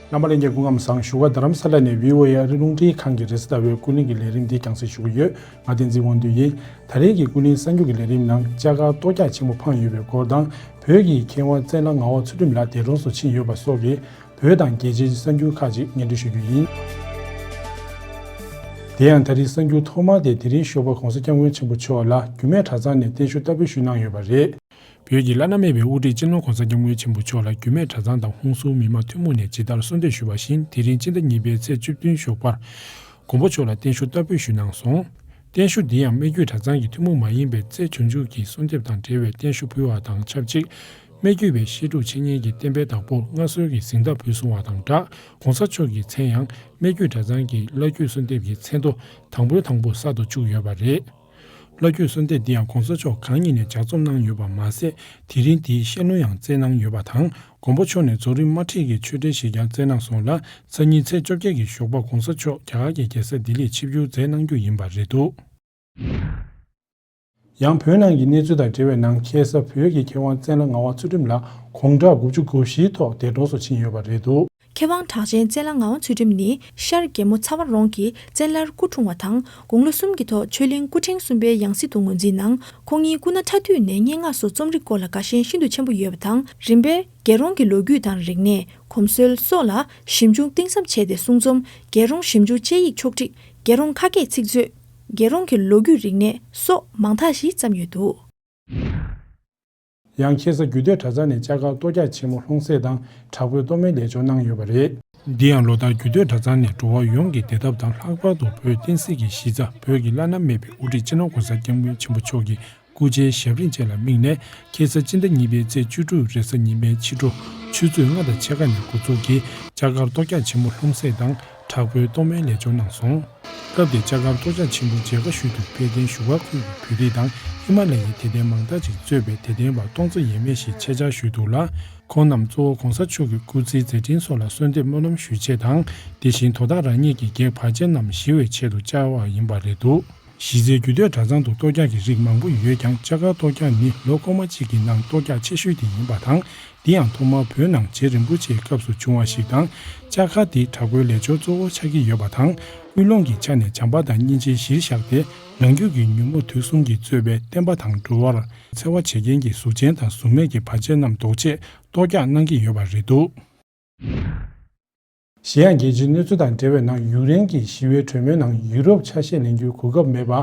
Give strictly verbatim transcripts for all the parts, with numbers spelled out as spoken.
རྣམ་པ་ལྷན་རྒྱས་སྐུ་ཁམས་བཟང་། བཞུགས་སྒར་རྡ་རམ་ས་ལ་ནས་བྷི་ཨོ་ཨེ་ཨ་རི་རླུང་འཕྲིན་ཁང་གི་རེས་གཟའ་ཟླ་བའི་ཀུན་གླེང་གི་ལས་རིམ་འདི་རྒྱང་སྲིང་ཞུ་གི་ཡོད། ང་བསྟན་འཛིན་དབང་འདུས་ཡིན། ད་རེས་ཀྱི་ཀུན་གླེང་གསར་འགྱུར་གྱི་ལས་རིམ་ནང་བཅའ་སྒར་གཏོར་རྒྱག་ཆེན་པོ་འཕངས་ཡོད་པའི་སྐོར་དང་། བོད་ཀྱི་མཁས་དབང་བཙན་ལྷ་ངག་དབང་ཚུལ་ཁྲིམས་ལགས་འདས་གྲོངས་སུ་ཕྱིན་ཡོད་པ་སོགས་ཀྱི་བོད་དང་རྒྱལ་སྤྱིའི་གསར་འགྱུར་ཁག་ཅིག་སྙན་སྒྲོན་ཞུ་རྒྱུ་ཡིན། དེ་ཡང་ད་རེས་གསར་འགྱུར་ཐོག་མ་དེ་དེ་རིང་ཞོགས་པ་༸གོང་ས་༸སྐྱབས་མགོན་ཆེན་པོ་མཆོག་ལ་རྒྱུད་སྨད་གྲྭ་ཚང་ནས་བརྟན་བཞུགས་བསྟར་འབུལ་ཞུས་གནང་ཡོད་པ་རེད། བོད་ཀྱི་བླ་ན་མེད་པའི་དབུ་ཁྲིད་སྤྱི་ནོར་༸གོང་ས་༸སྐྱབས་མགོན་ཆེན་པོ་མཆོག་ལ་རྒྱུད་སྨད་གྲྭ་ཚང་དང་ཧོན་སུར་མི་དམངས་ཐུན་མོང་ནས་ཇི་ལྟར་གསོལ་འདེབས་ཞུས་པ་བཞིན། དེ་རིང་སྤྱི་ཟླ་གཉིས་པའི་ཚེས་བཅུ་བདུན་ཞོགས་པར་མགོན་པོ་མཆོག་ལ་བརྟན་བཞུགས་བསྟར་འབུལ་ཞུས་གནང་སོང་། བརྟན་བཞུགས་འདི་ཡང་སྨད་རྒྱུད་གྲྭ་ཚང་གི་ཐུན་མོང་མ་ཡིན་པའི་རྩལ་བྱང་ཆུབ་ཀྱི་གསོལ་འདེབས་དང་འབྲེལ་བའི་བརྟན་བཞུགས་ཕུལ་བ་དང་ཆབས་ཅིག་སྨད་རྒྱུད་པའི་བཤད་སྒྲུབ་འཆད་ཉན་གྱི་བསྟན་པའི་བདག་པོར་མངའ་གསོལ་གྱི་གཟེངས་རྟགས་ཕུལ་སོང་བ་དང་སྦྲགས། ༸གོང་ས་མཆོག་གི་མཚན་ཡང་སྨད་རྒྱུད་གྲྭ་ཚང་གི་བླ་བརྒྱུད་གསོལ་འདེབས་ཀྱི་མཚན་ཐོ་དང་པོའི་དང་པོ་གསར་དུ་བཅུག་ཡོད་པ་རེད། བླ་བརྒྱུད་གསོལ་འདེབས་འདི་ཡང་༸གོང་ས་མཆོག་གང་ཉིད་ནས་ལྗགས་རྩོམ་གནང་ཡོད་པ་མ་ཟད། དེ་རིང་འདིའི་བཤད་ལུང་ཡང་བསྩལ་གནང་ཡོད་པ་དང་། མགོན་པོ་མཆོག་ནས་རྫོགས་རིམ་དམར་ཁྲིད་ཀྱི་ཆོས་འབྲེལ་ཞིག་ཀྱང་བསྩལ་གནང་སོང་ལ། སང་ཉིན་ཚེས་བཅོ་བརྒྱད་ཀྱི་ཞོགས་པ་༸གོང་ས་མཆོག་རྒྱ་གར་གྱི་རྒྱལ་ས་ལྡི་ལིར་ཆིབས་བསྒྱུར་མཛད་གནང་རྒྱུ་ཡིན་པ་རེད་འདུག་ཡང་བོད་ནང་གི་གནས་ཚུལ་དང་འབྲེལ་བའི་ནང་ཁ་སང་བོད་ཀྱི་མཁས་དབང་བཙན་ལྷ་ངག་དབང་ཚུལ་ཁྲིམས་ལགས་དགུང་གྲངས་དགུ་བཅུ་གོ་བཞིའི་ཐོག་འདས་གྲོངས་སུ་ཕྱིན་ཡོད་པ་རེད་འདུག་མཁས་དབང་གྲགས་ཅན་བཙན་ལྷ་ངག་དབང་ཚུལ་ཁྲིམས་ནི་ཤར་རྒྱལ་མོ་ཚ་བ་རོང་གི་བཙན་ལྷར་སྐུ་འཁྲུངས་པ་དང་། དགུང་ལོ་གསུམ་གྱི་ཐོག་ཆོས་གླིང་སྐུ་ཕྲེང་གསུམ་པའི་ཡང་སྲིད་དུ་ངོས་འཛིན་གནང་། ཁོང་ཉིད་སྐུ་ན་ཕྲ་དུས་ནས་སྙན་ངག་སོགས་རྩོམ་རིག་སྐོར་ལ་དགའ་ཞེན་ཤིན་ཏུ་ཆེན་པོ་ཡོད་པ་དང་། རིམ་པས་རྒྱལ་རོང་གི་ལོ་རྒྱུས་དང་རིག་གནས། གོམས་སྲོལ་སོགས་ལ་ཞིབ་འཇུག་གཏིང་ཟབ་བྱས་ཏེ་གསུང་རྩོམ། རྒྱལ་རོང་ཞིབ་འཇུག་དཔྱད་ཡིག་ཕྱོགས་སྒྲིག་རྒྱལ་རོང་ཁ་སྐད་ཚིག་མཛོད། རྒྱལ་རོང་གི་ལོ་རྒྱུས་རིག་གནས་སོགས་མང་དག་ཞིག་བརྩམས་ཡོད་འདུག་ཡང་ཁ་སང་རྒྱུད་སྟོད་གྲྭ་ཚང་ནས་བཅའ་སྒར་གཏོར་རྒྱག་ཆེན་མོ་སློང་སེ་དང་དྲག་པོའི་གཏོར་མའི་ལས་སྦྱོར་གནང་ཡོད་པ་རེད། འདི་ཡང་ལོ་ལྟར་རྒྱུད་སྟོད་གྲྭ་ཚང་ནས་འགྲོ་བ་ཡོངས་ཀྱི་བདེ་ཐབས་དང་། ལྷག་པར་དུ་བོད་བསྟན་སྲིད་ཀྱི་གཞི་རྩ་བོད་ཀྱི་བླ་ན་མེད་པའི་དབུ་ཁྲིད་སྤྱི་ནོར་༸གོང་ས་༸སྐྱབས་མགོན་ཆེན་པོ་མཆོག་གི་སྐུ་ཕྱྭའི་ཞབས་རིམ་བཅས་ལ་དམིགས་ནས། ཁ་སང་སྤྱི་ཟླ་གཉིས་པའི་ཚེས་བཅུ་དྲུག་རེས་གཟའ་ཉི་མའི་ཕྱི་དྲོ་ཆུ་ཚོད་ལྔ་དང་ཕྱེད་ཀ་ནས་འགོ་འཛུགས་ཀྱིས་བཅའ་སྒར་གཏོར་རྒྱག་ཆེན་མོ་སློང་སེ་དང་དྲག་པོའི་གཏོར་མའི་ལས་སྦྱོར་གནང་སོང་། སྐབས་དེར་བཅའ་སྒར་གཏོར་རྒྱག་ཆེན་མོ་མཇལ་ཁ་ཞུ་དུ་ཕེབས་མཁན་བཞུགས་སྒར་ཁུལ་གྱི་བོད་རིགས་དང་ཧི་མ་ལ་ཡའི་དད་ལྡན་མང་དག་ཅིག་གཙོས་པའི་དད་ལྡན་པ་སྟོང་ཚོ་ཡས་མས་ཤིག་ཆེད་བཅར་ཞུས་འདུག་ལ། ཁོང་རྣམས་གཙོ་བོ་༸གོང་ས་མཆོག་གི་སྐུ་ཚེའི་མཛད་འཕྲིན་སོགས་ལ་གསོལ་འདེབས་སྨོན་ལམ་ཞུ་ཆེད་དང་། དེ་བཞིན་དོ་བདག་རང་ཉིད་ཀྱི་བགེགས་བར་ཆད་རྣམས་ཞི་བའི་ཆེད་དུ་བཅར་བ་ཡིན་པ་རེད་འདུག་གཞི་རྩའི་རྒྱུད་སྟོད་གྲྭ་ཚང་དུ་གཏོར་རྒྱག་གི་རིགས་མང་པོ་ཡོད་ཀྱང་། བཅའ་སྒར་གཏོར་རྒྱག་ནི་ལོ་འཁོར་མ་གཅིག་གི་ནང་གཏོར་རྒྱག་ཆེ་ཤོས་དེ་ཡིན་པ་དང་། འདི་ཡང་ཐོག་མར་བོད་ནང་རྗེ་རིན་པོ་ཆེའི་སྐབས་སུ་བྱུང་བ་ཞིག་དང་། བཅའ་སྒར་འདི་དྲག་པོའི་ལས་སྦྱོར་གཙོ་བོ་ཆགས་ཀྱི་ཡོད་པ་དང་། དབུལ་ལོངས་ཀྱི་ཆ་ནས་བྱམས་པ་དང་སྙིང་རྗེ་གཞིར་བཞག་སྟེ། ནང་རྒྱུད་ཀྱི་ཉོན་མོངས་དུག་གསུམ་གྱིས་གཙོས་པའི་བསྟན་པ་དང་འགྲོ་བར་འཚེ་བ་བྱེད་མཁན་གྱི་གཟུགས་ཅན་དང་གཟུགས་མེད་ཀྱི་བར་ཆད་རྣམས་ཟློག་ཆེད་གཏོར་རྒྱག་གནང་གི་ཡོད་པ་རེད་འདུག་གཞན་ཡང་། རྒྱལ་སྤྱིའི་གནས་ཚུལ་དང་འབྲེལ་བའི་ནང་། ཡུཀ་རེན་གྱི་ཞི་བའི་གྲོས་མོལ་ནང་ཡུ་རོབ་ཆ་ཤས་ལེན་རྒྱུའི་གོ་སྐབས་མེད་པ།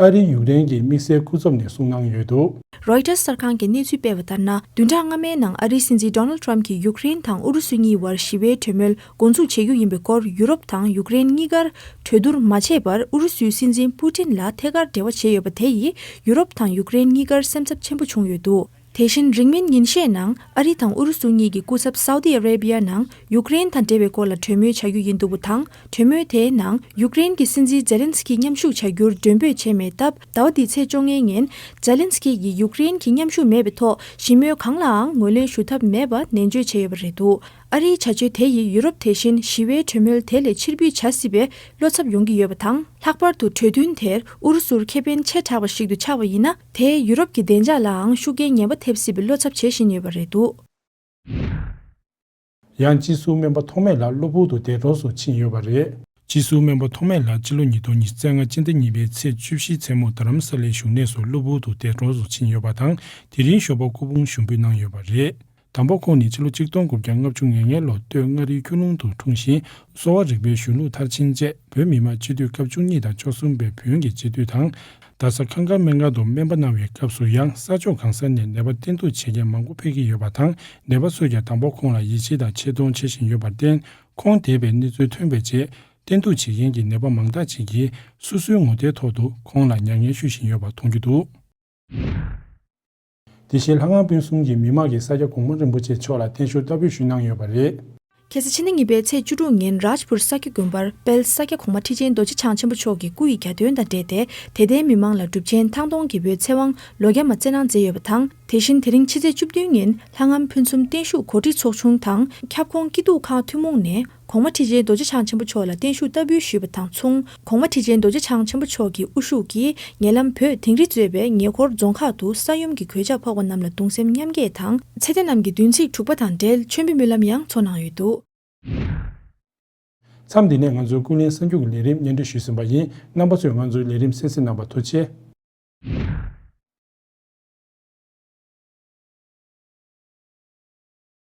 ཨ་རིའི་ཡུཀ་རེན་གྱི་དམིགས་བསལ་སྐུ་ཚབ་ནས་གསུངས་གནང་ཡོད་འདུག་རོའི་ཊར་གསར་ཁང་གིས་གནས་ཚུལ་སྤེལ་བ་ལྟར་ན། བདུན་ཕྲག་སྔ་མའི་ནང་ཨ་རིའི་སྲིད་འཛིན་ཌོ་ནལ་ཌི་ཊརམ་ཕི་གྱིས་ཡུཀ་རེན་དང་ཨུ་རུ་སུ་གཉིས་བར་ཞི་བའི་གྲོས་མོལ་འགོ་འཛུགས་བྱེད་རྒྱུ་ཡིན་པའི་སྐོར། ཡུ་རོབ་དང་ཡུཀ་རེན་གཉིས་ཀར་གྲོས་བསྡུར་མ་བྱས་པར་ཨུ་རུ་སུའི་སྲིད་འཛིན་པུ་ཏིན་ལ་ཐད་ཀར་འབྲེལ་བ་བྱས་ཡོད་པ་དེ་ཡིས་ཡུ་རོབ་དང་ཡུཀ་རེན་གཉིས་ཀར་སེམས་འཚབ་ཆེན་པོ་བྱུང་ཡོད་འདུག་དེ་བཞིན་རིང་མིན་ཉིན་ཤས་ནང་ཨ་རི་དང་ཨུ་རུ་སུ་གཉིས་ཀྱི་སྐུ་ཚབ་སའུ་ཏི་ཨ་རེ་བྷི་ཡ་ནང་ཡུཀ་རེན་དང་འབྲེལ་བའི་སྐོར་ལ་གྲོས་མོལ་བྱ་རྒྱུ་ཡིན་འདུག་པ་དང་། གྲོས་མོལ་དེའི་ནང་ཡུཀ་རེན་གྱི་སྲིད་འཛིན་ཛེ་ལན་སི་ཀི་མཉམ་ཞུགས་བྱ་རྒྱུར་མགྲོན་འབོད་བྱས་མེད་སྟབས། ཟླ་བ་འདིའི་ཚེས་བཅོ་ལྔའི་ཉིན་ཛེ་ལན་སི་ཀི་ཡིས་ཡུཀ་རེན་གྱི་མཉམ་ཞུགས་མེད་པའི་ཐོག་ཞི་མོལ་གང་ལའང་ངོས་ལེན་ཞུ་ཐབས་མེད་པ་ནན་བརྗོད་བྱས་ཡོད་པ་རེད་འདུག་ཨ་རིའི་བྱ་སྤྱོད་དེ་ཡིས་ཡུ་རོབ་དེ་བཞིན་ཞི་བའི་གྲོས་མོལ་དེ་ལས་ཕྱིར་འབུད་བྱ་སྲིད་པའི་བློ་འཚབ་ཡོང་གི་ཡོད་པ་དང་། ལྷག་པར་དུ་གྲོས་མཐུན་དེར་ཨུ་རུ་སུར་ཁེ་ཕན་ཆེ་དྲགས་པ་ཞིག་ཏུ་ཆགས་པ་ཡིན་ན། དེས་ཡུ་རོབ་ཀྱི་བདེ་འཇགས་ལའང་ཤུགས་རྐྱེན་ངན་པ་ཐེབས་སྲིད་པའི་བློ་འཚབ་བྱེད་བཞིན་ཡོད་པ་རེད་འདུག་ཡང་སྤྱི་ཟུར་སྨན་པ་ཐོགས་མེད་ལགས་གློ་བུར་དུ་འདས་གྲོངས་སུ་ཕྱིན་ཡོད་པ་རེད། སྤྱི་ཟུར་སྨན་པ་ཐོགས་མེད་ལགས་སྤྱི་ལོ་ཉིས་སྟོང་ཉི་ཤུ་རྩ་ལྔ་སྤྱི་ཟླ་གཉིས་པའི་ཚེས་བཅུ་བཞིའི་མཚན་མོ་རྡ་རམ་ས་ལའི་བཞུགས་གནས་སུ་གློ་བུར་དུ་འདས་གྲོངས་སུ་ཕྱིན་ཡོད་པ་དང་། དེ་རིང་ཞོགས་པ་སྐུ་ཕུང་ཞུགས་འབུལ་གནང་ཡོད་པ་རེད། དང་པོ་ཁོང་ནི་ཕྱི་ལོ་ཆིག་སྟོང་དགུ་བརྒྱ་ལྔ་བཅུ་ང་ལྔ་ལོར་སྟོད་མངའ་རིས་ཁྱུང་ལུང་དུ་འཁྲུངས་ཤིང་། གསོ་བ་རིག་པའི་གཞུང་ལུགས་མཐར་ཕྱིན་རྗེས། བོད་མི་མང་སྤྱི་འཐུས་སྐབས་བཅུ་གཉིས་དང་བཅུ་གསུམ་པའི་བོན་གྱི་སྤྱི་འཐུས་དང་། རྡ་ས་ཁང་དཀར་སྨན་ཁང་དུ་སྨན་པ་གནང་བའི་སྐབས་སུ་ཡང་། ས་ཕྱོགས་གང་ས་ནས་ནད་པ་བསྟེན་གཏུག་བྱེད་མཁན་མང་པོ་ཕེབས་ཀྱི་ཡོད་པ་དང་། ནད་པ་ཚོས་ཀྱང་དང་པོ་ཁོང་ལ་ཡིད་ཆེས་དང་ཆེ་མཐོང་བྱེད་བཞིན་ཡོད་པར་བརྟེན། ཁོང་འདས་པའི་གནས་ཚུལ་ཐོན་པའི་རྗེས། བསྟེན་གཏུག་བྱེད་མཁན་གྱི་ནད་པ་མང་དག་ཅིག་གིས་སོ་སོའི་ངོ་དེབ་ཐོག་ཏུ་ཁོང་ལ་མྱ་ངན་ཞུ་བཞིན་ཡོད་པ་མཐོང་རྒྱུ་འདུག་དེ་བཞིན་ལྷ་ཁང་སྤུན་གསུམ་གྱི་མི་མང་གིས་ས་སྐྱ་གོང་མ་རིན་པོ་ཆེ་མཆོག་ལ་བརྟན་བཞུགས་བསྟར་འབུལ་ཞུས་གནང་ཡོད་པ་རེད། ཁ་སང་ཕྱི་ཟླ་གཉིས་པའི་ཚེས་བཅུ་དྲུག་ཉིན་རཱཇ་པུར་ས་སྐྱ་དགོན་པར་དཔལ་ས་སྐྱ་གོང་མ་ཁྲི་ཆེན་རྡོ་རྗེ་འཆང་ཆེན་པོ་མཆོག་གི་སྐུ་ཡི་གྱ་སྟོན་དང་འབྲེལ་ཏེ། དད་ལྡན་མི་མང་ལ་སྒྲུབ་ཆེན་ཐང་སྟོང་རྒྱལ་པོའི་ཚེ་དབང་ལོ་བརྒྱ་མ་སྩལ་གནང་མཛད་ཡོད་པ་དང་། དེ་བཞིན་དེ་རིང་ཕྱི་ཚེས་བཅུ་བདུན་ཉིན་ལྷ་ཁང་ཕུན་སུམ་བརྟན་བཞུགས་གོ་སྒྲིག་ཚོགས་ཆུང་དང་ཁྱབ་ཁོངས་སྐྱིད་སྡུག་ཁག་ཐུན་མོང་ནས། གོང་མ་ཁྲི་ཆེན་རྡོ་རྗེ་འཆང་ཆེན་པོ་མཆོག་ལ་བརྟན་བཞུགས་བསྟར་འབུལ་ཞུས་པ་དང་མཚུངས། གོང་མ་ཁྲི་ཆེན་རྡོ་རྗེ་འཆང་ཆེན་པོ་མཆོག་གི་དབུ་བཞུགས་ཀྱིས་ཉེ་ལམ་བོད་དིང་རི་གཙོས་པའི་ཉེ་འཁོར་རྫོང་ཁག་ཏུ་ས་ཡོམ་གྱི་གོད་ཆག་ཕོག་པ་རྣམས་ལ་གདུང་སེམས་མཉམ་སྐྱེད་དང་། ཚེ་འདས་རྣམས་ཀྱི་བདུན་ཚིགས་དྲུག་པ་དང་འབྲེལ་མཆོད་འབུལ་སྨོན་ལམ་ཡང་འཚོགས་གནང་ཡོད་འདུག་མཚམས་འདི་ནས་ང་ཚོའི་ཀུན་གླེང་གསར་འགྱུར་གྱི་ལས་རིམ་སྙན་སྒྲོན་ཞུས་ཟིན་པ་ཡིན། རྣམ་པ་ཚོས་ང་ཚོའི་ལས་རིམ་གསན་གཟིགས་གནང་བར་ཐུགས་རྗེ་ཆེ།